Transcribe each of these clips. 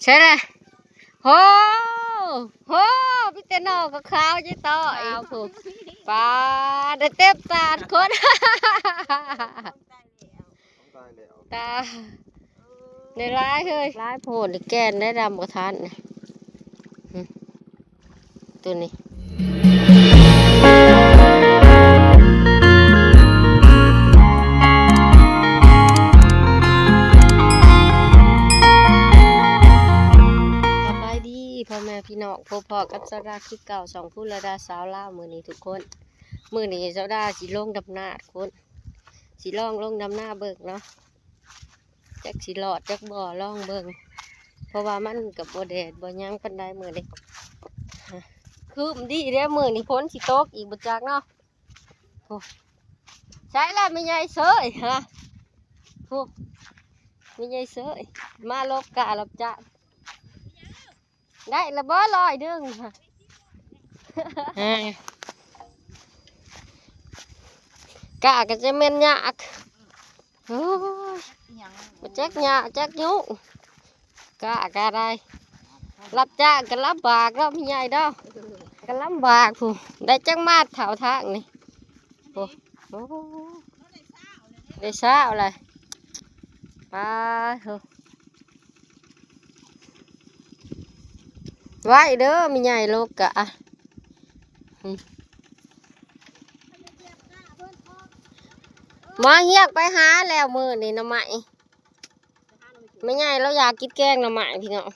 ໃສລະ? ໂຫ ໂຫ ມີແຕ່ໜໍ່ຂາວໆ ຍາຍຕ້ອຍ ຂາວພຸ້ນ ປາດ ໄດ້ເຕັມຕາດຄົນ ຕາຍແລ້ວ ຕາຍ ໄດ້ຫຼາຍເຮີ້ຍ ຫຼາຍໂພດ ແກ່ນໄດ້ ດຳບໍ່ທັນ ໂຕນີ້ ສະບາຍດີພໍ່ແມ່ພີ່ນ້ອງ ພົບພໍ້ກັບສາວດາຄືເກົ່າ ຊ່ອງພູລະດາສາວລາວ ມື້ນີ້ທຸກຄົນ ມື້ນີ້ສາວດາຊິລົງດຳນາທຸກຄົນ ຊິລອງລົງດຳນາເບິ່ງເນາະ. ຈັກຊິລອດຈັກບໍ່ ລອງເບິ່ງ ເພາະວ່າມັນກໍບໍ່ແດດບໍ່ຫຍັງປານໃດມື້ນີ້ ຄຶ້ມດີເດ້ ມື້ນີ້ຝົນຊິຕົກອີກບໍ່ຈັກເນາະ. ໂອ້ ໃສລະແມ່ໃຫຍ່ເສີຍ ຮະ ໂອ້ ແມ່ໃຫຍ່ເສີຍ ມາລົກກ້າຮັບຈ້າງ. ໄດ້ລະບໍ່ ຮ້ອຍໜຶ່ງ ກ້າກໍຈະແມ່ນຍາກ ໂອ້ຍ ບໍ່ຈັກຍາກຈັກຍຸງ ກ້າກໍໄດ້ ຮັບຈ້າງກໍລຳບາກເນາະ ແມ່ໃຫຍ່ເນາະ ກໍລຳບາກພຸ້ນ ໄດ້ຈັກມັດເທົ່າທາງນີ້ ໂອ້ ໂອ້ ໄດ້ຊາວລະ ປາໂທ້ ໄວ້ເດີ ແມ່ໃຫຍ່ລົກກະ ອາ ອືມ ໝໍຮຽກໄປຫາແລ້ວມື້ນີ້ໜໍ່ໄມ້ ແມ່ໃຫຍ່ລາວຢາກກິນແກງໜໍ່ໄມ້ພີ່ນ້ອງ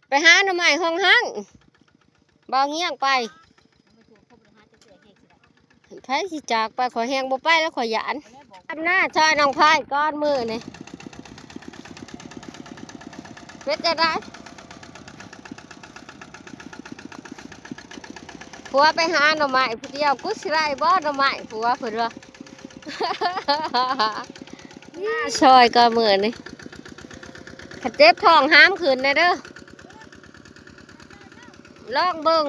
ໄປຫາໜໍ່ໄມ້ຫ້ອງຮັງ ບ່າວຮຽງໄປ ໃຜຊິຈາກໄປ ຂ້ອຍແຮ່ງບໍ່ໄປແລ້ວ ຂ້ອຍຢ້ານ ດຳນາຊ່ອຍນ້ອງພາຍກ່ອນມື້ນີ້ ເປັນຈັ່ງໃດ ຜົວໄປຫາໜໍ່ໄມ້ຜູ້ດຽວ ກູຊິໄດ້ບໍ່ໜໍ່ໄມ້ ຜົວເພິ່ນວ່າ ຊ່ອຍກ່ອນມື້ນີ້ ຄັນເຈັບທ້ອງຫາມຂຶ້ນແດ່ເດີ ລອງເບິ່ງ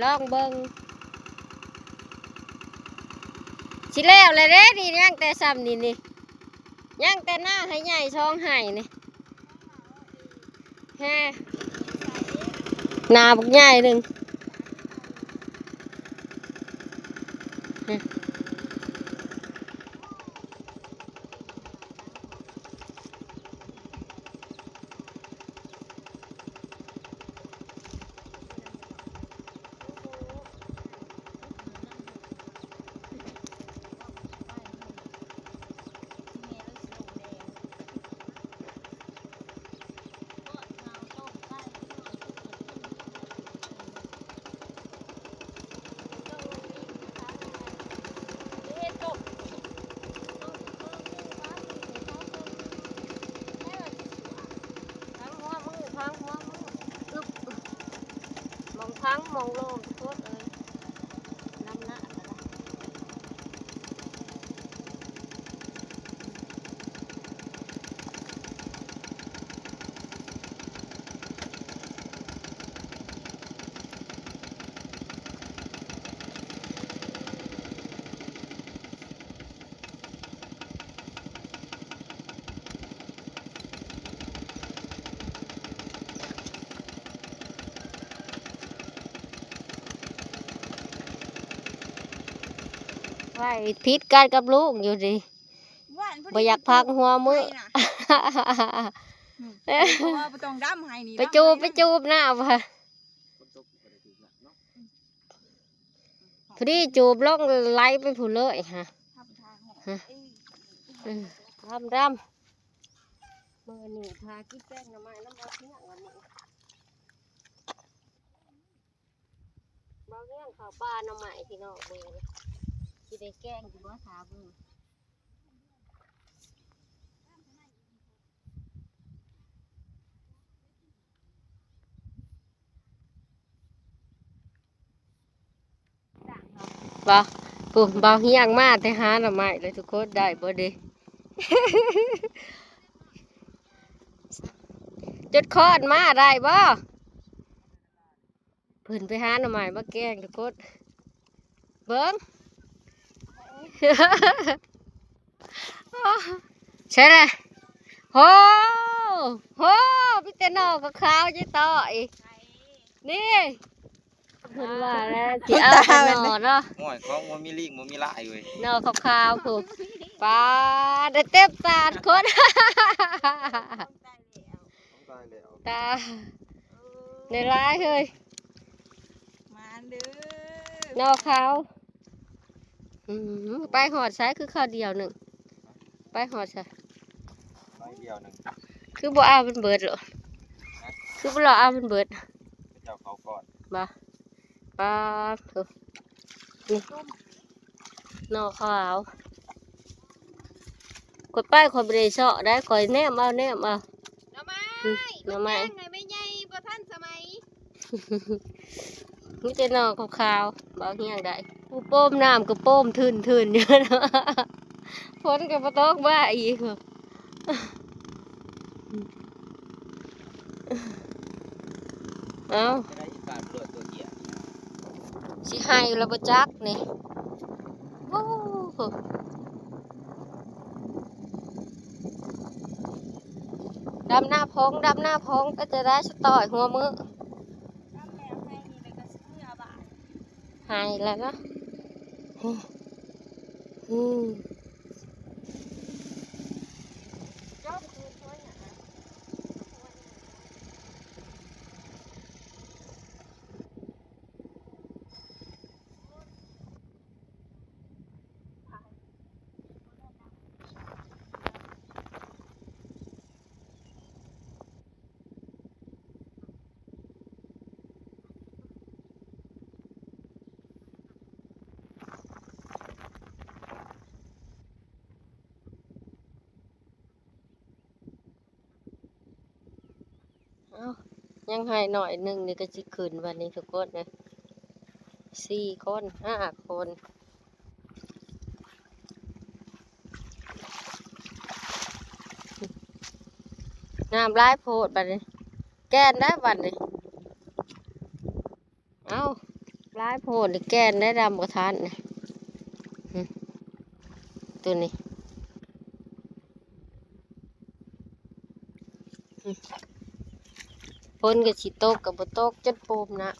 ລອງເບິ່ງ ຊິແລ້ວແລ້ວເດ້ນີ້ ຍັງແຕ່ຊ່ຳນີ້ນີ້ ຍັງແຕ່ນາໃຫ້ໃຫຍ່ສອງໄຮ່ນີ້ ແຮ ນາບັກໃຫຍ່ໜຶ່ງ ພັງຫົວມື ພັງຫົວມື ອຶບ ໝ່ອງພັງໝ່ອງໂລ່ງໂພດເອີຍ ນຳໜ້າກໍໄດ້. ໄວ້ຜິດກັນກັບລຸງຢູ່ນີ້ ບໍ່ຢາກພັງຫົວມື້ ບໍ່ຕ້ອງດຳໃຫ້ນີ້ ໄປຈູບ ໄປຈູບນ້ຳ ພໍດີຈູບລົງໄຫຼໄປພຸ້ນເລີຍຫະ ດຳ ດຳ ມື້ນີ້ພາກິນແກງໜໍ່ໄມ້ນຳບ່າວຮຽງ ບ່າວຮຽງເຂົ້າປ່າໜໍ່ໄມ້ພີ່ນ້ອງ ມື້ນີ້ຊິໄດ້ແກງຢູ່ບໍ່ ຖ້າເບິ່ງ. ບໍ່ ພຸ້ນ ບ່າວຮຽງມາແຕ່ຫາໜໍ່ໄມ້ເລີຍທຸກຄົນ ໄດ້ບໍ່ເດ ຈົດຄ້ອນມາ ໄດ້ບໍ່? ເພິ່ນໄປຫາໜໍ່ໄມ້ມາແກງທຸກຄົນ ເບິ່ງ ໃສລະ? ໂຫ ໂຫ ມີແຕ່ໜໍ່ຂາວໆ ຍາຍຕ້ອຍ ນີ້ ເພິ່ນວ່າແລ້ວ ຊິເອົາແຕ່ໜໍ່ເນາະ. ໂອ້ຍ ຂອງບໍ່ມີລີງບໍ່ມີລາຍເວີຍ ໜໍ່ຂາວໆ ພຸ້ນ ປາດ ໄດ້ເຕັມສາດຄົນ ຕາຍແລ້ວ ຕາຍ ໄດ້ຫຼາຍເຮີ້ຍ ມາເດີ ໜໍ່ຂາວ. ອືມ ໄປຮອດໃສ ຄືຄາວດຽວໜຶ່ງ ໄປຮອດໃສ ໄປດຽວໜຶ່ງ ຄືບໍ່ເອົາມັນເບິດໂລດ ຮະ ຄືບໍ່ເລາະເອົາມັນເບິດ ເຈົ້າເຂົ້າກ່ອນ ບໍ່ ປາດໂທ້ ນີ້ ໜໍ່ຂາວ ຂ້ອຍໄປຂ້ອຍບໍ່ໄດ້ເຊາະໄດ໋ ຂ້ອຍແນມເອົາ ແນມເອົາ ໜໍ່ໄມ້ ອືມ ໜໍ່ໄມ້ ແກງໃຫ້ແມ່ໃຫຍ່ບໍ່ທັນສະໄໝ ມີແຕ່ໜໍ່ຂາວໆ ເບົາຮຽງໄດ້ ຜູ້ໂປມນ້ຳກໍໂປມທຶນໆ ຢູ່ເນາະ ຝົນກໍບໍ່ຕົກມາອີກ ເອົ້າ ຊິໄຫ້ແລ້ວບໍ່ຈັກນີ້ ໂອ້ໂຫ ດຳນາພົງ ດຳນາພົງ ເປັນຈັ່ງໃດສະຕ້ອຍຫົວມື້? ດຳແລ້ວໄຮ່ນີ້ແລ້ວກໍຊິເມືອບ້ານ ໄຮ່ແລ້ວເນາະ ອືມ ເອົ້າ ຍັງໃຫ້ໜ້ອຍໜຶ່ງນີ້ກໍຊິຂຶ້ນບັດນີ້ທຸກຄົນເອີຍ ສີ່ຄົນ ຫ້າຄົນ ນ້ຳຫຼາຍໂພດບັດນີ້ ແກ່ນແລ້ວບັດນີ້. ເອົ້າ ຫຼາຍໂພດນີ້ ແກ່ນໄດ້ດຳບໍ່ທັນນີ້ ຫຶ ໂຕນີ້ ຫຶ ຝົນກໍຊິຕົກກໍບໍ່ຕົກ ຈົນໂປມນ້ຳ.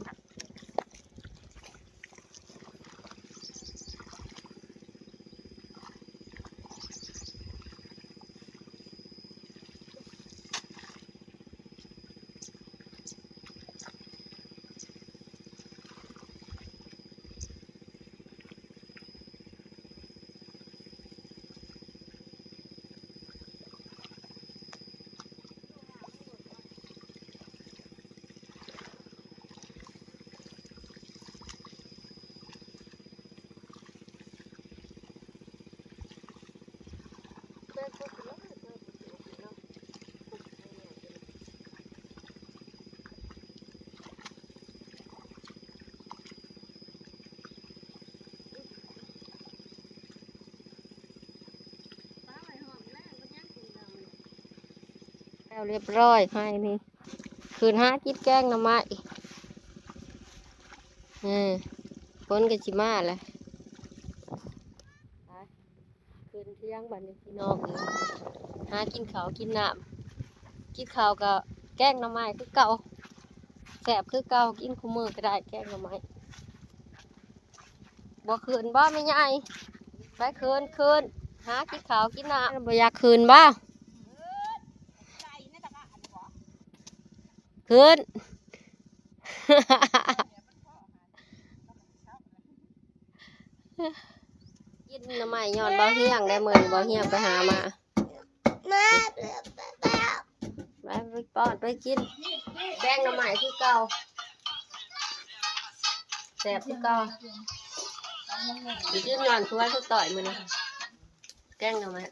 ແລ້ວຮຽບຮ້ອຍ ໄຮ່ນີ້ ຂຶ້ນຫາກິນແກງໜໍ່ໄມ້ ເອີ ຝົນກໍຊິມາແລ້ວ ໄປ ຂຶ້ນທຽງບັດນີ້ພີ່ນ້ອງເອີຍ ຫາກິນເຂົ້າກິນນ້ຳ ກິນເຂົ້າກໍແກງໜໍ່ໄມ້ຄືເກົ່າ ແຊບຄືເກົ່າ ກິນຄູ່ມື້ກໍໄດ້ແກງໜໍ່ໄມ້. ບໍ່ຂຶ້ນບໍ່ແມ່ໃຫຍ່? ໄປຂຶ້ນ ຂຶ້ນ ຫາກິນເຂົ້າກິນນ້ຳ ບໍ່ຢາກຂຶ້ນບໍ່? ຂຶ້ນ ກິນໜໍ່ໄມ້ຍ້ອນບໍ່ຮຽງໄດ້ ມື້ນີ້ບໍ່ຮຽງໄປຫາມາ. ມາ ໄປ ໄປປ້ອນໄປກິນ ແກງໜໍ່ໄມ້ຄືເກົ່າ ແຊບຄືເກົ່າ ຊິກິນຍ້ອນຜົວສະຕ້ອຍມື້ນີ້ ແກງໜໍ່ໄມ້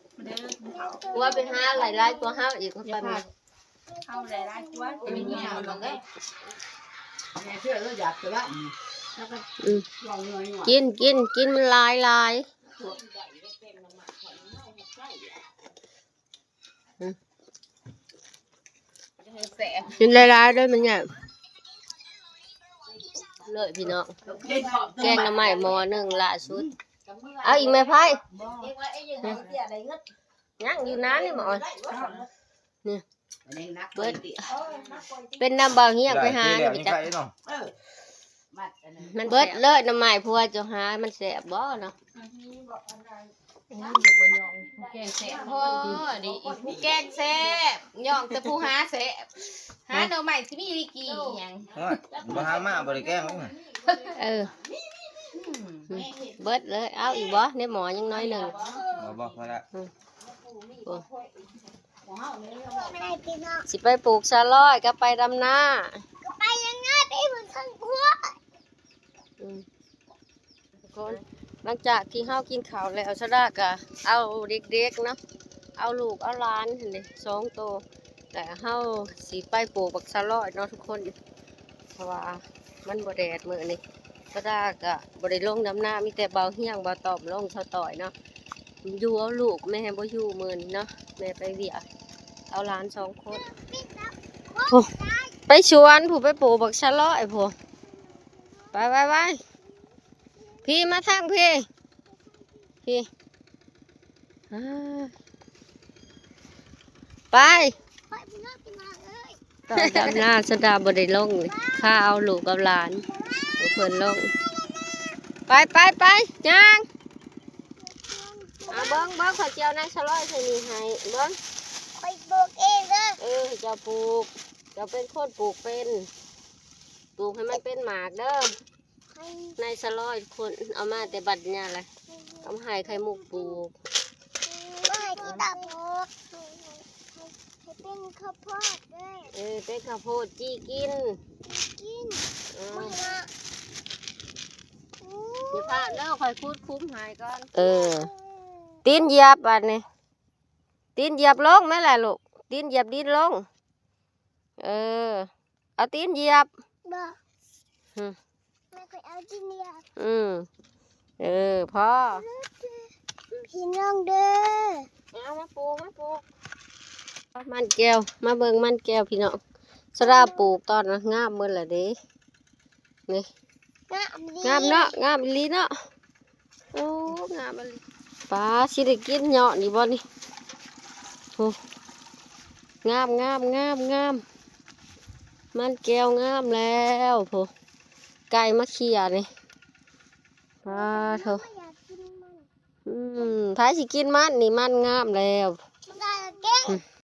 ຜົວໄປຫາໄດ້ຫຼາຍກວ່າເຮົາອີກ ເຮົາໄດ້ຫຼາຍກວ່າ ອືມ ກິນ ກິນ ກິນມັນຫຼາຍໆ. ອືມ ກິນຫຼາຍໆເດີ ມັນຫຍັງເລີຍພີ່ນ້ອງ ແກງໜໍ່ໄມ້ໝໍ້ໜຶ່ງລ່າສຸດ ເອົາອີກແມ່ໄພ ຍັງຢູ່ນານີ້ໝໍ້ ນີ້ ເບິດ ເປັນນຳບ່າວຮຽງໄປຫານີ້ໄປຈັກ ມັນເບິດເລີຍ ໜໍ່ໄມ້ຜົວເຈົ້າຫາ ມັນແຊບບໍ່ເນາະ? ແກງແຊບພໍດີ ແກງແຊບ ຍ້ອງແຕ່ຜູ້ຫາແຊບ ຫາໜໍ່ໄມ້ຊິມີດີກີ່ຫຍັງ? ໂອ້ຍ ບໍ່ຫາມາບໍ່ໄດ້ແກງ. ເອີ ອືມ ເບິດເລີຍ. ເອົາອີກບໍ່? ໃນໝໍ້ຍັງໜ້ອຍໜຶ່ງ. ບໍ່ ບໍ່ ພໍລະ. ອືມ ໂອ້ ຊິໄປປູກສາຫຼ່ອຍກັບໄປດຳນາ. ກໍໄປຍັງໄງ ໄປເບິ່ງເທິງຂົວ. ອືມ ທຸກຄົນ ຫຼັງຈາກທີ່ເຮົາກິນເຂົ້າແລ້ວ ສາວດາກໍເອົາເດັກໆເນາະ ເອົາລູກເອົາຫຼານຫັ້ນເດ້ ສອງໂຕ ແລ້ວເຮົາຊິໄປປູກບັກສາຫຼ່ອຍເນາະທຸກຄົນ ເພາະວ່າມັນບໍ່ແດດມື້ນີ້. ສາວດາກໍບໍ່ໄດ້ລົງດຳນາ ມີແຕ່ບ່າວຮຽງ ບ່າວຕ້ອມລົງ ສາວຕ້ອຍເນາະ ຢູ່ເອົາລູກ ແມ່ບໍ່ຢູ່ມື້ນີ້ເນາະ ແມ່ໄປວຽກ ເອົາຫຼານສອງຄົນ. ໂອ້ ໄປສວນພຸ້ນ ໄປປູກບັກສາຫຼ່ອຍພຸ້ນ. ໄປ ໄປ ໄປ ພີ່ ມາທາງພີ່ ພີ່ ອາ ໄປ. ຕອນດຳນາ ສາວດາບໍ່ໄດ້ລົງເລີຍ ພາເອົາລູກກັບຫຼານ ເພິ່ນລົງ. ໄປ ໄປ ໄປ ຍ່າງ. ເອົາເບິ່ງ ເບິ່ງ ຂ້ອຍຊິເອົານາຍສະຫຼອຍໃສ່ນີ້ໃຫ້ເບິ່ງ. ຂ້ອຍປູກເອງເດີ. ເອີ ເຈົ້າປູກ ເຈົ້າເປັນຄົນປູກເປັນ ປູກໃຫ້ມັນເປັນໝາກເດີ. ໃນສະຫຼອຍຄົນເອົາມາແຕ່ບັດຍາລະ ເອົາມາໃຫ້ໄຂ່ມຸກປູກ ບໍ່ໃຫ້ກິນຕາໂພດ ໃຫ້ ໃຫ້ ໃຫ້ເປັນເຂົ້າໂພດເດີ. ເອີ ເປັນເຂົ້າໂພດຈີ່ກິນ ຈີ່ກິນ. ເອີ ນີ້ນະ ອືມ ຢ່າພາດເດີ ຂ້ອຍຂຸດຂຸມໃຫ້ກ່ອນ. ເອີ ຕີນຢຽບບາດນີ້ ຕີນຢຽບລົງແມ່ນລະລູກ ຕີນຢຽບດິນລົງ. ເອີ ເອົາຕີນຢຽບ. ບໍ່ ຫຶ ແມ່ຂ້ອຍເອົາຕີນຢຽບ. ອືມ ເອີ ພໍ ພີ່ນ້ອງເດີ. ເອົາມາປູກ ມາປູກ ມັນແກ້ວ ມາເບິ່ງມັນແກ້ວພີ່ນ້ອງ ສາວດາປູກຕອນນັ້ນງາມໝົດລະເດ້. ນີ້ ງາມ ງາມເນາະ ງາມອີ່ຫຼີເນາະ. ໂອ້ ງາມອີ່ຫຼີ ປາ ຊິໄດ້ກິນຍອດນີ້ບໍ່ນີ້? ໂອ້ ງາມ ງາມ ງາມ ງາມ ມັນແກ້ວງາມແລ້ວ ໂອ້ ໄກ່ມາເຂ້ຍນີ້ ປາໂທ້. ອືມ ໃຜຊິກິນມັນນີ້? ມັນງາມແລ້ວ.